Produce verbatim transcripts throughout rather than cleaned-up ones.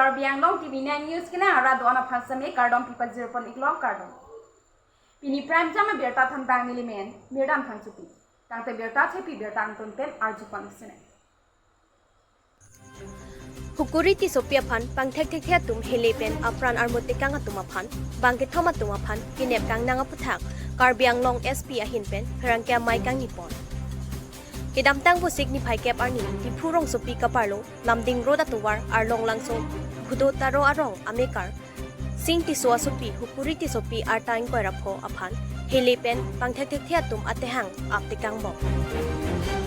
Karbi Anglong T V nine News kena ara do-an aphan seme kardom pi pajir pon iklo, kardom. Pini prime time abirta than bang nelimen Mirdam Phangchopi. Tangte birta thepi birta angton pen arju pon sene. Hukuri Tissopi aphan pangthekthekthe atum hele pen apran armut tekang atum aphan bangkethom atum aphan kenep kangnang aputhak Karbi Anglong S P ahin pen pherangke amei kangni pon. Kedamtang Vosik niphai kep arni Diphu rongsopi kaparlo Lumding Road atovar Arlong Langso Bhudo Taro arong amekar Sing Tisso asopi Hukuri Tissopi arta ingkoi ra pho aphan hele pen pangthekthekthe atum atehang ap tekang bom.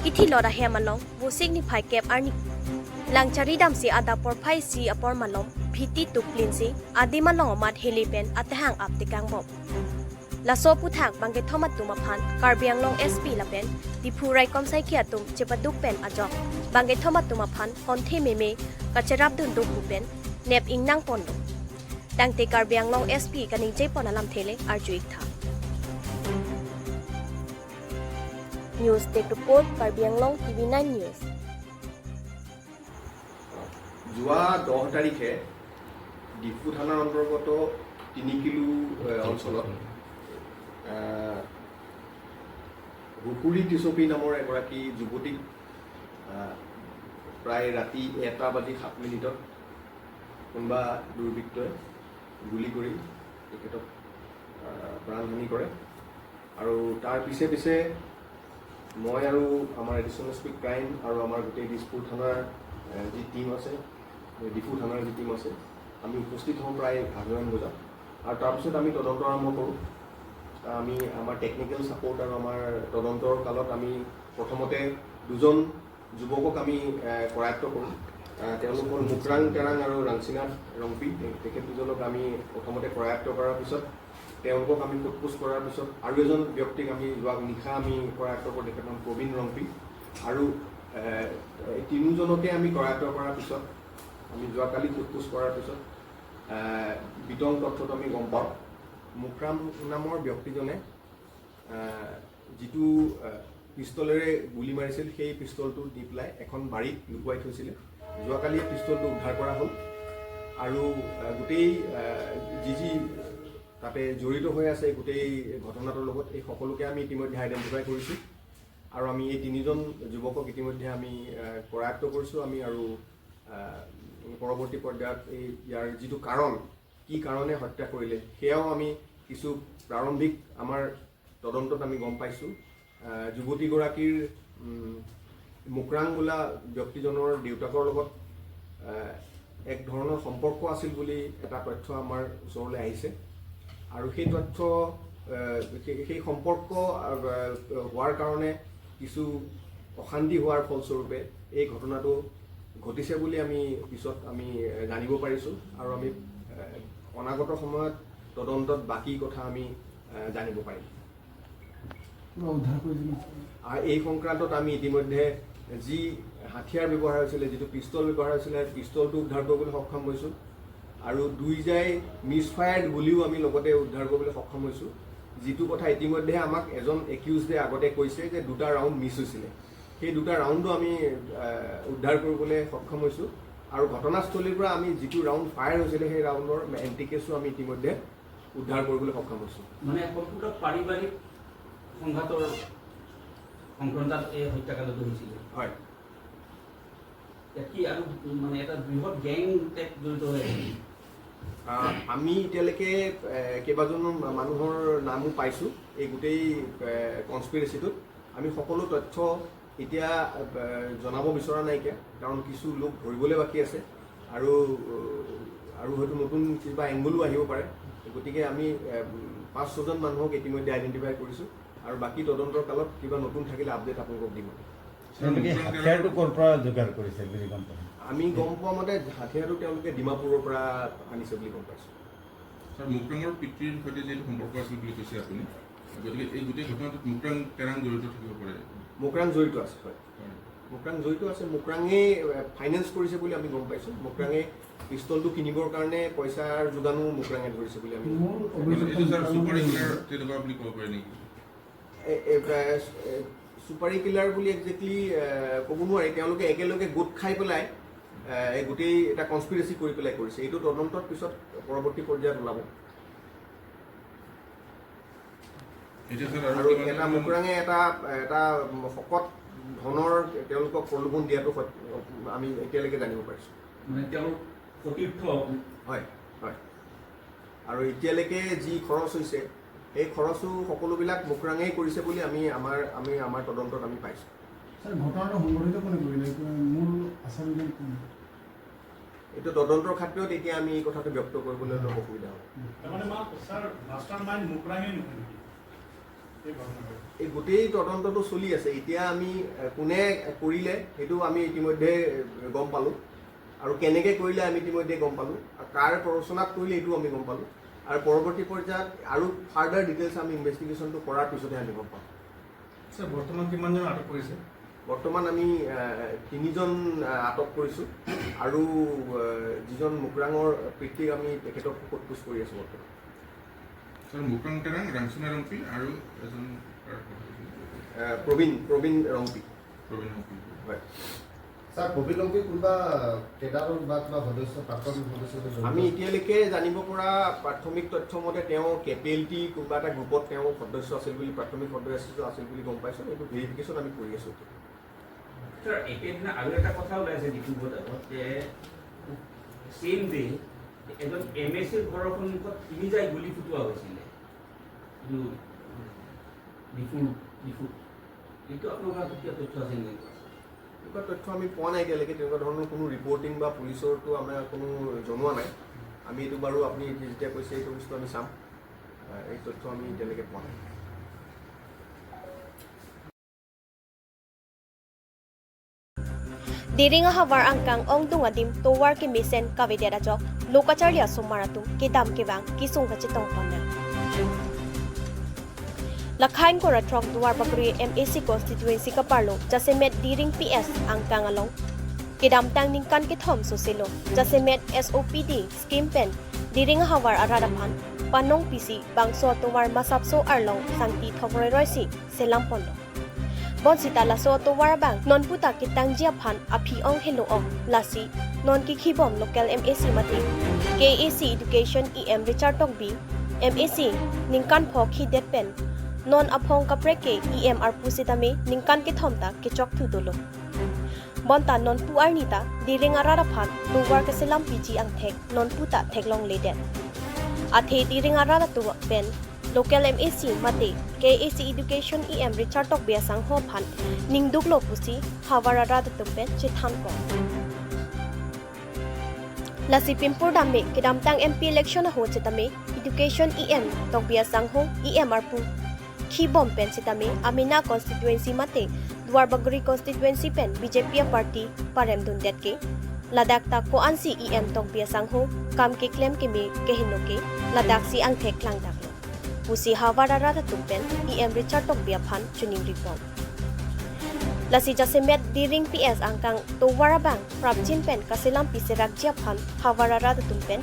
Ithilot ahem along Vosik niphai kep arni Langchari damsi adap porphai isi apor malom phiti tuk plinsi adim along amat hele pen atehang ap tekang bom. Laso aputhak bangkethom atum aphan Karbi Anglong S P lapen Diphu raikom saiki atum chepaduk pen ajok bangkethom atum aphan honthe meme kacherap dun do pu pen nep ingnang ponlo. Tangte Karbi Anglong S P kaningje pon alamthe le arju iktha. News Desk Report, Karbi Anglong T V nine News. যোৱা দহ তাৰিখে ডিফু থানাৰ অন্তৰ্গত তিনিকিলো এ, অঞ্চলত এ, হুকুৰি টিচপি নামৰ এগৰাকী যুৱতীক এ, প্ৰায় ৰাতি এটা বাজি সাত মিনিটত কোনোবা দুৰ্বৃত্তই গুলী কৰি তেখেতক এ, প্ৰাণহানি কৰে। আৰু তাৰ পিছে পিছে মই আৰু আমাৰ এডিশ্যনেল এছ পি ক্ৰাইম আৰু আমাৰ গোটেই দিছপুৰ থানাৰ এ, যি টিম আছে, ডিফু থানাৰ যি টিম আছে, আমি উপস্থিত হওঁ প্ৰায় এঘাৰমান বজাত। আৰু তাৰপিছত আমি তদন্ত আৰম্ভ কৰোঁ। আমি আমাৰ টেকনিকেল ছাপোৰ্ট আৰু আমাৰ তদন্তৰ কালত আমি প্ৰথমতে দুজন যুৱকক আমি এ, কৰায়ত্ব কৰোঁ। এ, তেওঁলোক হ'ল মুকৰাং তেৰাং আৰু ৰাংচিনাথ ৰংপি। তে- তেখেত দুজনক আমি প্ৰথমতে কৰায়ত্ব কৰাৰ পিছত তেওঁলোকক আমি সোধ পোছ কৰাৰ পিছত আৰু এজন ব্যক্তিক আমি যোৱা নিশা আমি কৰায়ত্ব কৰোঁ, তেখেতৰ নাম প্ৰবীণ ৰংপি। আৰু এ, এই তিনিওজনকে আমি কৰায়ত্ব কৰাৰ পিছত আমি যোৱাকালি সোধ পোছ কৰাৰ পিছত এ, বিতং তথ্যটো আমি গম পাওঁ। মুকৰাং নামৰ ব্যক্তিজনে এ, যিটো এ, পিষ্টলেৰে গুলী মাৰিছিল, সেই পিষ্টলটো নি পেলাই এখন বাৰীত লুকুৱাই থৈছিলে। যোৱাকালি এই পিষ্টলটো উদ্ধাৰ কৰা হ'ল আৰু এ, গোটেই এ, যি যি তাতে জড়িত হৈ আছে গোটেই ঘটনাটোৰ লগত, এই সকলোকে আমি ইতিমধ্যে আইডেণ্টিফাই কৰিছোঁ আৰু আমি এই তিনিজন যুৱকক ইতিমধ্যে আমি এ, কৰায়ত্ব কৰিছোঁ। আমি আৰু এ, পৰৱৰ্তী পৰ্যায়ত এই ইয়াৰ যিটো কাৰণ, কি কাৰণে হত্যা কৰিলে, সেয়াও আমি কিছু প্ৰাৰম্ভিক আমাৰ তদন্তত আমি গম পাইছোঁ। আহ, যুৱতীগৰাকীৰ উম, মুকৰাং বোলা ব্যক্তিজনৰ দেউতাকৰ লগত আহ, এক ধৰণৰ সম্পৰ্ক আছিল বুলি এটা তথ্য আমাৰ ওচৰলৈ আহিছে আৰু সেই তথ্য আহ, সেই- সেই সম্পৰ্ক আহ, হোৱাৰ কাৰণে কিছু অশান্তি হোৱাৰ ফলস্বৰূপে এই ঘটনাটো ঘটিছে বুলি আমি পিছত আমি এ, জানিব পাৰিছোঁ আৰু আমি এ, অনাগত সময়ত তদন্তত বাকী কথা আমি এ, জানিব পাৰিম। কিবা উদ্ধাৰ কৰিছে নেকি? আৰু এই সংক্ৰান্তত আমি ইতিমধ্যে যি হাথিয়াৰ ব্যৱহাৰ হৈছিলে, যিটো পিষ্টল ব্যৱহাৰ হৈছিলে, পিষ্টলটো উদ্ধাৰ কৰিবলৈ সক্ষম হৈছোঁ আৰু দুই জাই মিছ ফায়াৰ্ড গুলীও আমি লগতে উদ্ধাৰ কৰিবলৈ সক্ষম হৈছোঁ। যিটো কথা ইতিমধ্যে আমাক এজন একিউজডে আগতে কৈছে যে দুটা ৰাউণ্ড মিছ হৈছিলে, সেই দুটা ৰাউণ্ডো আমি আহ, উদ্ধাৰ কৰিবলৈ সক্ষম হৈছোঁ আৰু ঘটনাস্থলীৰ পৰা আমি যিটো ৰাউণ্ড ফায়াৰ হৈছিলে, সেই ৰাউণ্ডৰ এণ্টিকেছো আমি ইতিমধ্যে উদ্ধাৰ কৰিবলৈ সক্ষম হৈছোঁ। মানে সম্পূৰ্ণ পাৰিবাৰিক সংঘাতৰ সংক্ৰান্তত এই হত্যাকাণ্ডটো হৈছিলে। হয়। ইয়াত কি আৰু মানে এটা বৃহৎ গেং টাইপ জড়িত হৈ আছে নেকি? আহ, আমি এতিয়ালৈকে এ, কেইবাজনো মানুহৰ নামো পাইছোঁ এই গোটেই এ, কনস্পিৰেচিটোত। আমি সকলো তথ্য এতিয়া এ, জনাব বিচৰা নাইকিয়া, কাৰণ কিছু লোক ধৰিবলৈ বাকী আছে আৰু আৰু হয়তো নতুন কিবা এংগলো আহিব পাৰে। গতিকে আমি এ, পাঁচ ছজন মানুহক ইতিমধ্যে আইডেণ্টিফাই কৰিছোঁ আৰু বাকী তদন্তৰ কালত কিবা নতুন থাকিলে আপডেট আপোনালোকক দিম। তেওঁলোকে হাথিয়াৰটো ক'ৰ পৰা যোগাৰ কৰিছে বুলি গম পালে? আমি গম পোৱা মতে হাথিয়াৰটো তেওঁলোকে ডিমাপুৰৰ পৰা আনিছে বুলি গম পাইছোঁ। ছাৰ, মুকৰাঙৰ পিতৃৰ সৈতে যিহেতু সম্পৰ্ক আছিল বুলি কৈছে আপুনি, গতিকে এই গোটেই ঘটনাটোত মুকৰাং তেৰাং জড়িত থাকিব পাৰে। মুকৰাং জড়িত আছে, হয়। হয়। মুকৰাং জড়িত আছে। মুকৰাঙে এ, ফাইনেন্স কৰিছে বুলি আমি গম পাইছোঁ। মুকৰাঙে পিষ্টলটো কিনিবৰ কাৰণে পইচাৰ যোগানো মুকৰাঙে ধৰিছে বুলি আমি মোৰ এইটো ছাৰ চুপাৰী কিলাৰ তেনেকুৱা বুলি ক'ব পাৰে নেকি? এ- এ- এ- চুপাৰী কিলাৰ বুলি একজেক্টলি ক'ব নোৱাৰি। তেওঁলোকে একেলগে গোট খাই পেলাই এ, এই গোটেই এটা কনস্পিৰেচি কৰি পেলাই কৰিছে। এইটো তদন্তৰ পিছত পৰৱৰ্তী পৰ্যায়ত ওলাব। এতিয়া ছাৰ আৰু আৰু কিমান এটা জন- মুকুৰাঙে এটা এটা শকত ধনৰ তেওঁলোকক প্ৰলোভন দিয়াটো সত্য, আমি এতিয়ালৈকে জানিব পাৰিছোঁ। মানে তেওঁৰ সতীৰ্থ। হয়, হয়। আৰু এতিয়ালৈকে যি খৰচ হৈছে, সেই খৰচো সকলোবিলাক মুকুৰাঙেই কৰিছে বুলি আমি আমাৰ আমি আমাৰ তদন্তত আমি পাইছোঁ। ছাৰ, ঘটনাটো সংঘটিত কোনে কৰিলে? মূল আচল জন কোন? এইটো তদন্তৰ খাতিৰত এতিয়া আমি এই কথাটো ব্যক্ত কৰিবলৈ অলপ অসুবিধা হ'ব। তাৰমানে মা ছাৰ, মাষ্টাৰ মাইণ্ড মুকুৰাঙে নহয় নেকি এই ঘটনাটো? এই গোটেই তদন্তটো চলি আছে। এতিয়া আমি এ, কোনে কৰিলে সেইটো আমি ইতিমধ্যে এ, গম পালোঁ, আৰু কেনেকৈ কৰিলে আমি ইতিমধ্যে গম পালোঁ, আৰু কাৰ প্ৰৰোচনাত কৰিলে এইটো আমি গম পালোঁ। আৰু পৰৱৰ্তী পৰ্যায়ত আৰু ফাৰ্ডাৰ ডিটেইলছ আমি ইনভেষ্টিগেশ্যনটো কৰাৰ পিছতহে আমি গম পাম। ছাৰ, বৰ্তমান কিমানজন আটক কৰিছে? বৰ্তমান আমি এ, তিনিজন এ, আটক কৰিছোঁ, আৰু এ, যিজন মুকুৰাঙৰ পিতৃক আমি তেখেতক সোধ পোছ কৰি আছোঁ বৰ্তমান। ছাৰ, মুকুৰাং তেৰাং, ৰাংচুনা ৰংপি আৰু এজন এ, প্ৰবীণ প্ৰবীণ ৰংপি। প্ৰবীণ ৰংপি। হয়। ছাৰ, প্ৰবীণ ৰংপি কোনোবা কেডাৰৰ বা কিবা সদস্য, প্ৰাক্তন সদস্য জড়িত আমি আছে? এতিয়ালৈকে জানিব পৰা প্ৰাথমিক তথ্য মতে তেওঁ কে পি এল টি কোনোবা এটা গ্ৰুপত তেওঁ সদস্য আছিল বুলি, প্ৰাথমিক সদস্য আছিল বুলি গম পাইছোঁ। এইটো ভেৰিফিকেশ্যন আমি কৰি আছোঁ। ছাৰ, একেদিনা আৰু এটা কথা ওলাইছে ডিব্ৰুগড়ত আগত যে ছেম ডে এজন এম এ চিৰ ঘৰৰ সন্মুখত তিনিজাই গুলী ফুটোৱা হৈছিলে। এইটো ডিফু, ডিফু। এইটো আপোনালোকৰ কিবা তথ্য আছে নেকি? এনেকুৱা তথ্য আমি পোৱা নাই এতিয়ালৈকে। তেনেকুৱা ধৰণৰ কোনো ৰিপৰ্টিং বা পুলিচৰতো আমাৰ কোনো জনোৱা নাই। আমি এইটো বাৰু আপুনি এতিয়া যেতিয়া কৈছে, এইটো বস্তু আমি চাম। আহ, এই তথ্য আমি এতিয়ালৈকে পোৱা নাই। Diring ahavar angkang ongdung adim tovar kemesen kavedet ajok lo kacharli asomar atum kedam kevang kesung kachetong ponnang. Lakhain kora throk Duarbagori M A C constituency kaparlo jasemet Diring P S angkang along kedamtang ningkan kethom soselo jasemet S O P D scheme pen Diring ahavar arat aphan panong pisi bangso atovar masapso arlong sangti thok roiroi si selam ponlo. Bonsita laso atovar abang nonputa ketangji aphan aphi ong helo ong, lasi non kekhibom local M A C mate K A C Education E M Richard Tokbi, M A C ningkan pho khidet pen non aphong kaprek ke E M arpu sitame ningkan kethom ta kechokthu dolo. Bonta nonpu arni ta Diring arat aphan tovar keselam piji angthek nonputa theklongledet. Athe Diring arat atum pen local M A C mate K A C Education E M Richard Tokbi asangho aphan ningduklo pusi havar arat atum pen chethan pon. Lasi pimpur dam me kedamtang M P election ahut sitame Education E M Tokbi asangho E M arpu khibom pen sitame amena constituency mate Duarbagori constituency pen B J P aparty parem dundet ke, ladak ta ko-ansi E M Tokbi asangho kam keklem keme kehingno ke, ladak si angthek klangdaklo pusi havar arat atum pen E M Richard Tokbi aphan choningri pon. Lasi jasemet Diring P S angkang tovar abang prapjin pen kaselam piserakji aphan havar arat atum pen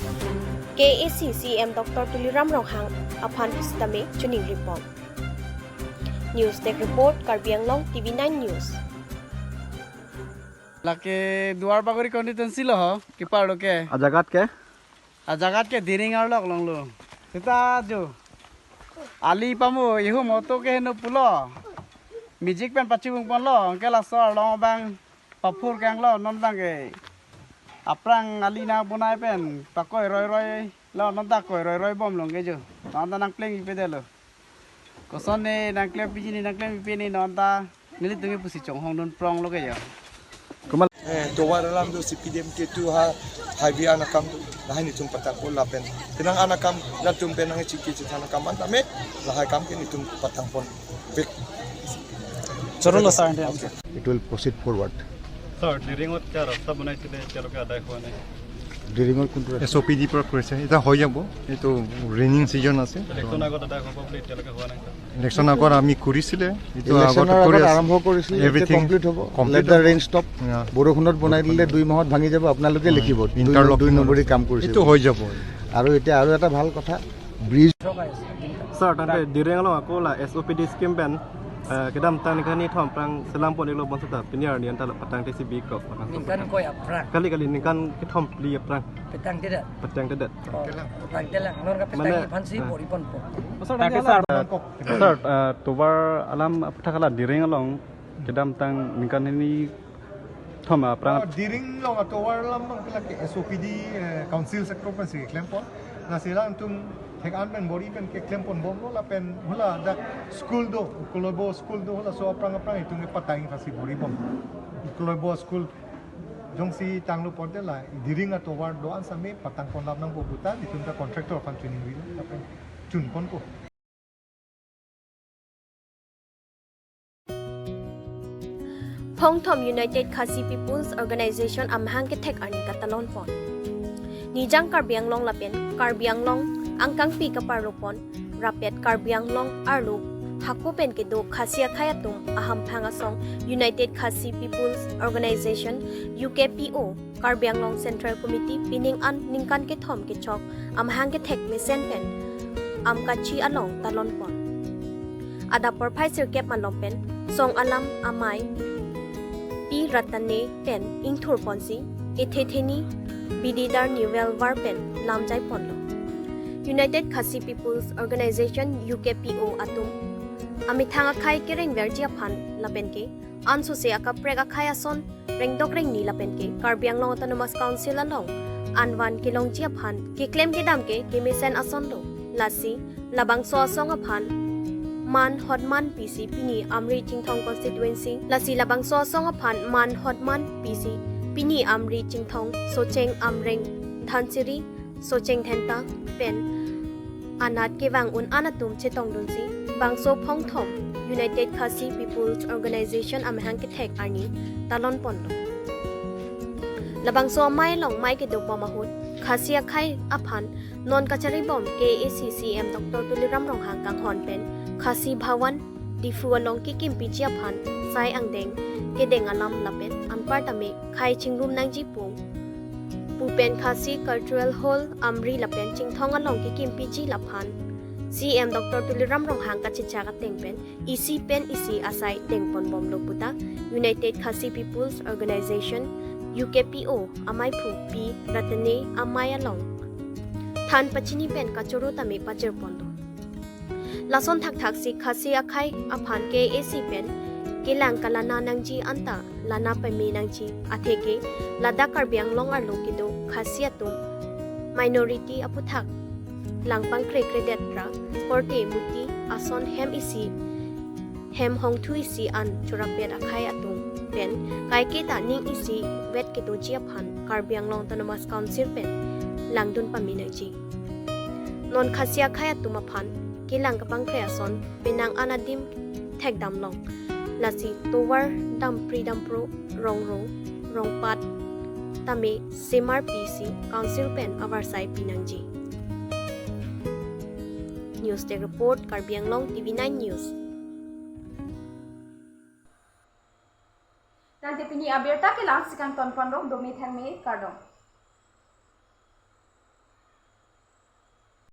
K A C C E M Doctor Tuliram Ronghang aphan pusitame choningri pon. News Desk Report, Karbi Anglong, T V nine News. Lake Duarbagori constituency lo ho, kipar lo ke. Ajagat ke? Ajagat ke Diring arlok longlo. Sita jo. Ali pamu ihu moto ke heno pulo. Mijik pen pachibung ponlo, angke laso arlong abang paphur kanglo non abang ke. Aphrang ali na bonai pen pakoi roiroi lo, non ta koi roiroi bomlong ke jo. Non ta nangpleng ipedetlo. Koson ne nangklem piji ne nangklem ipi ne non ta nelitum ke pusi chonghong dun prong lo ke yo. Komal Eh, tovar alam do C P D M ke tu ha highway anakam tu lahai netum patang ko lapen. Penang anakam latum penang chiki chithan anakam man tame lahai kam ke netum patang pon. Pik. Charan sir. It will proceed forward. Sir, ডিৰিঙত এতিয়া ৰাস্তা বনাইছিলে, এতিয়ালৈকে আদায় হোৱা নাই। ডিৰিঙৰ কোনটো ৰাস্তা? এছ অ' পি ডিৰ পৰা কৰিছে, এতিয়া হৈ যাব। এইটো ৰেইনিং ছিজন আছে। ইলেকশ্যন আগত আদায় হ'ব বুলি এতিয়ালৈকে হোৱা নাই, ছাৰ। ইলেকশ্যন আগত আমি কৰিছিলে, এইটো ইলেকশ্যনৰ আগতে কৰি আগত আছে। আৰম্ভ কৰিছিলে, এতিয়া Everything কমপ্লিট হ'ব। complete Let the হ'ব। rain stop। Yeah। বৰষুণত বনাই দিলে দুই মাহত ভাঙি যাব, আপোনালোকে হয়। লিখিব। দুই ইণ্টাৰলক দুই কৰিব নম্বৰী আছে। কাম কৰিছে। এইটো হৈ যাব। আৰু এতিয়া আৰু এটা ভাল কথা, ব্ৰিজ ছাৰ, তাতে ডিৰেঙলো আকৌ S O' P D scheme পেন Eh, kedamtang ningkan ni thom aphrang selam pon iklo bonseta pini arni anta lo patang te si bi kok. Ningkan koi aphrang. Kali kali ningkan kethom phli aphrang. Patang te det. Patang te det. Oh, patang te lang. Non ka patang Mane, iphan si ah. Bor-i ponpo. Thank you, sir. Eh, sir, eh, tovar alam aphuthak hala Diring along kedamtang ningkan ni thom aphrang. Oh, Diring along atovar alam abang ke lake S O P D, eh, council sector pen si klempon. Lasi alangtum thek-an pen bor-i pen keklem ponbomlo lapen hula dak school do, Koloibo school do, halaso aphrang aphrang itum kepatang phasi bor-i bom. Koloibo school jongsi tanglo ponte la Diring atovar do-an same patang pon lap nangpo pu ta itum ta contractor aphan chuningri lapen chun ponpo. Phongthom United Khasi People's Organization amahang kethek arni katalon pon. Nijang Karbi Anglong lapen Karbi Anglong angkangpi kaparlo pon rapet Karbi Anglong arlo hako pen kedo Khasi akhei atum ahamphang asong United Khasi People's Organization, U K P O, Karbi Anglong Central Committee pining an ningkan kethom kechok amahang kethek mesen pen Amkachi along talon pon. Adap porphai sirkep malom pen song alam amei Pi Ratane pen ingthur ponsi ethetheni bididar nivel var pen lamjai ponlo. United Khasi People's Organization, U K P O atum amethang akhei kerengverji aphan lapen ke ansose akaprek akhei ason rengdok rengni lapen ke Karbi Anglong Autonomous Council along anvan kelongji aphan keklem kedam ke kemesen ason do. Lasi labangso asong aphan man hotman pisi pini Amri Chinthong constituency. Lasi labangso asong aphan man hotman pisi pini Amri Chinthong, Socheng Amreng, Dhansiri, Socheng Dhenta pen anat kevang un-an atum chetongdunsi bangso Phongthom United Khasi People's Organization amahang kethek arni talon ponlo. Labangso amei along mei kedobom ahut Khasi akhei aphan non kacharibom K A A C C M Doctor Tuliram Ronghang kanghon pen Khasi Bhawan Diphu along kekimpiji aphan sai angdeng kedeng alam lapen anparta me khei chingrum nangji pu pu pen Khasi Cultural Hall Amri lapen Chinthong along kekimpiji laphan C M Doctor Tuliram Ronghang kachechak ateng pen isi pen isi asai deng ponbomlo puta United Khasi People's Organization, U K P O, ameiphu Pi Ratane amei along than pachini pen kachoro tame pajir ponlo. Lason thakthaksi Khasi akhei aphan K A A C pen kelang kalana nangji anta lana pame nangji atheke ladak Karbi Anglong arlo kedo Khasi atum minority aphuthak lang pangkrekredet ra korte muti ason hem isi hem hongthu isi an chorapet akhei atum pen kaiketa ning isi vet kedoji aphan Karbi Anglong Autonomous Council pen langdun pame nangji. Non Khasi akhei atum aphan kelang kapangkre ason penang an adim thekdam long. Lasi tovar dampri dampro, rongrong rongpat tame semar pisi council pen avarsai pinangji. News Desk Report, Karbi Anglong T V nine News. Tangte pini abirta ke la-an si kangton ponlo, dome thangme, kardom.